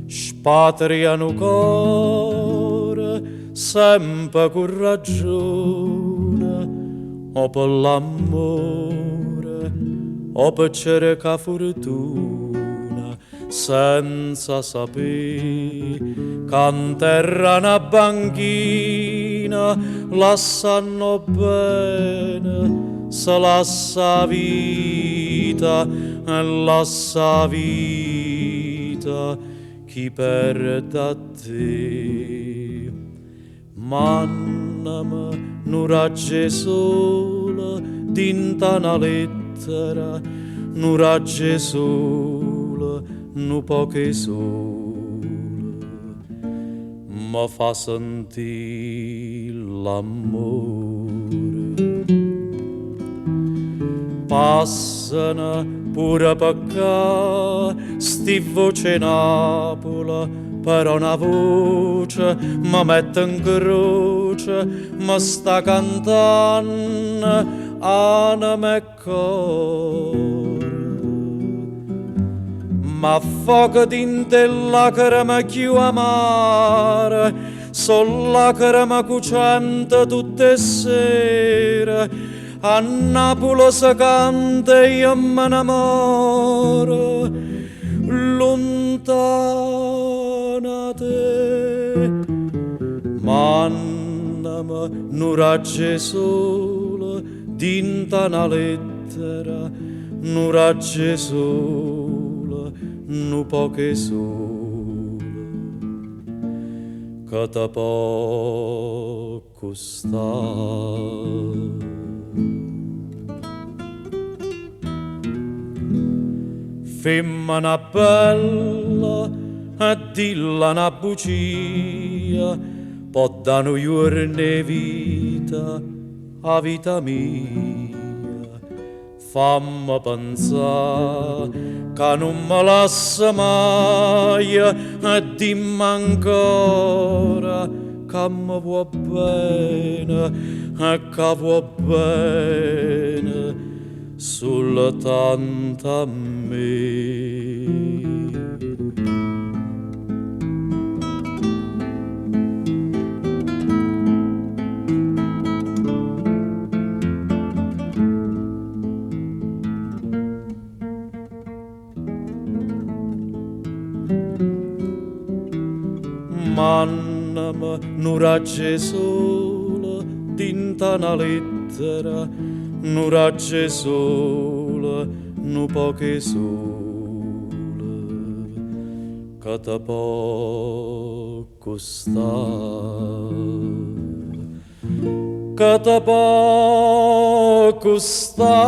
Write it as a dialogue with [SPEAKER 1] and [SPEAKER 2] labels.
[SPEAKER 1] Spatria nu core sempe cu ragione, o pe l'ammore o pe cercà furtuna, senza sapè ca 'nterra a na banchina, lassann' 'o bene, se lassa 'a vita, e lassa 'a vita chi perde a te. Manname nu raggio 'e sole dint' 'a na lettera, nu raggio 'e sole, nu poco 'e sole, me fa sentì l'ammore. Passano pure pe ccà sti vvoce 'e Napule, però na voce me mette 'ncroce, me sta cantanno anema e core. M'affogo dint' 'e lacreme cchiù amare, so' lacreme cucente tutt' 'e sere, a Napule se canta e io me ne moro luntano 'a te. Manname nu raggio 'e sole dint' 'a na lettera, nu raggio 'e sole, nu poco 'e sole, che te po' custà. Femmena bella, dilla na bucia, po' dà nu juorno 'e vita 'a vita mia. Famme penzà ca nun me lasse maje e dimme ancora ca me vuò bene e ca vuò bene sultanto a me. Manname nu raggio 'e sole dint' 'a na lettera, nu raggio 'e sole, nu poco 'e sole, che te po' custà. Che te po' custà.